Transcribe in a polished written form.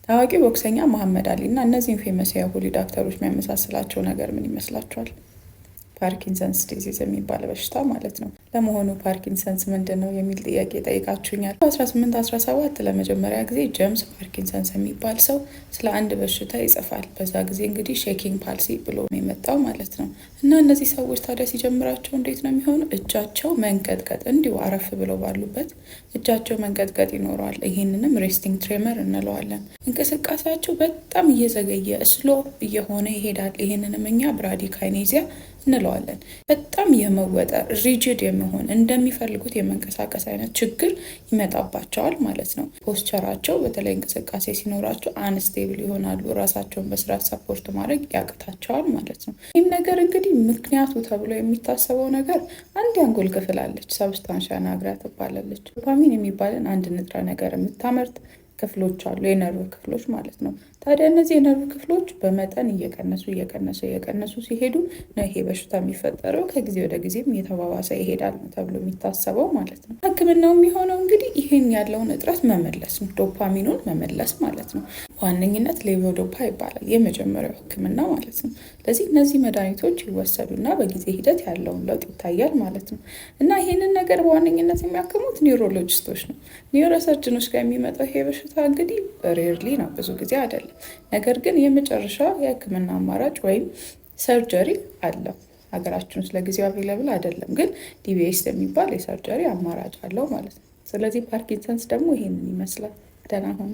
ታዋቂው ቦክሰኛ መሐመድ አሊ እና እነዚህን famous የሆሊውድ actor ኦች የሚያመሳስላቸው ነገር ምን ይመስላችኋል? Parkinson's disease የሚባል በሽታ ማለት ነው። ለመሆኑ ፓርኪንሰንስ ምንድን ነው የሚል ጥያቄ ጠይቃችሁኛል። በ1817 ለመጀመሪያ ጊዜ ጄምስ ፓርኪንሰንስ የሚባል ሰው ስለ አንድ በሽታ ይጽፋል። በዛ ጊዜ እንግዲህ shaking palsy ብሎ የመጣው ማለት ነው። እና እነዚህ ሰዎች ታዲያ ሲጀምራቸው እንዴት ነው የሚሆኑ? እጃቸው መንቀጥቀጥ፣ እንዲሁ አረፍ ብለው ባሉበት እጃቸው መንቀጥቀጥ ይኖረዋል። ይህንንም resting tremor እንለዋለን። እንቅስቃሴያቸው በጣም እየዘገየ slow እየሆነ ይሄዳል። ይህንንም እኛ bradykinesia እንለዋለን። በጣም የመወጠር፣ rigid የመሆን፣ እንደሚፈልጉት የመንቀሳቀስ አይነት ችግር ይመጣባቸዋል ማለት ነው። Posture ኣቸው በተለይ እንቅስቃሴ ሲኖራቸው unstable ይሆናሉ። ራሳቸውን በስርዓት support ማድረግ ያቅታቸዋል ማለት ነው። ይህም ነገር እንግዲህ ምክንያቱ ተብሎ የሚታሰበው ነገር አንድ የአንጎል ክፍል አለች፣ substantia nigra ትባላለች። ዶፓሚን የሚባልን አንድ ንጥረ ነገር የምታመርት ክፍሎች አሉ፣ የነርቭ ክፍሎች ማለት ነው። ታዲያ እነዚህ የነርቭ ክፍሎች በመጠን እየቀነሱ እየቀነሱ እየቀነሱ ሲሄዱ ነው ይሄ በሽታ የሚፈጠረው። ከጊዜ ወደ ጊዜም እየተባባሰ ይሄዳል ነው ተብሎ የሚታሰበው ማለት ነው። ሕክምናው የሚሆነው እንግዲህ ይሄን ያለውን እጥረት መመለስ ነው፣ ዶፓሚኑን መመለስ ማለት ነው። በዋነኝነት levodopa ይባላል የመጀመሪያው ሕክምና ማለት ነው። ስለዚህ እነዚህ መድኃኒቶች ይወሰዱና በጊዜ ሂደት ያለውን ለውጥ ይታያል ማለት ነው። እና ይሄንን ነገር በዋነኝነት የሚያክሙት neurologist ኦች ነው። Neurosurgeon ኦች ጋር የሚመጣው ይሄ በሽታ እንግዲህ rarely ነው፣ ብዙ ጊዜ አይደለም። ነገር ግን የመጨረሻ የህክምና አማራጭ ወይም surgery አለው። ሀገራችን ውስጥ ለጊዜው available አይደለም፣ ግን DBS የሚባል የ surgery አማራጭ አለው ማለት ነው። ስለዚህ ፓርኪንሰንስ ደግሞ ይሄንን ይመስላል። ደህና ሁኑ።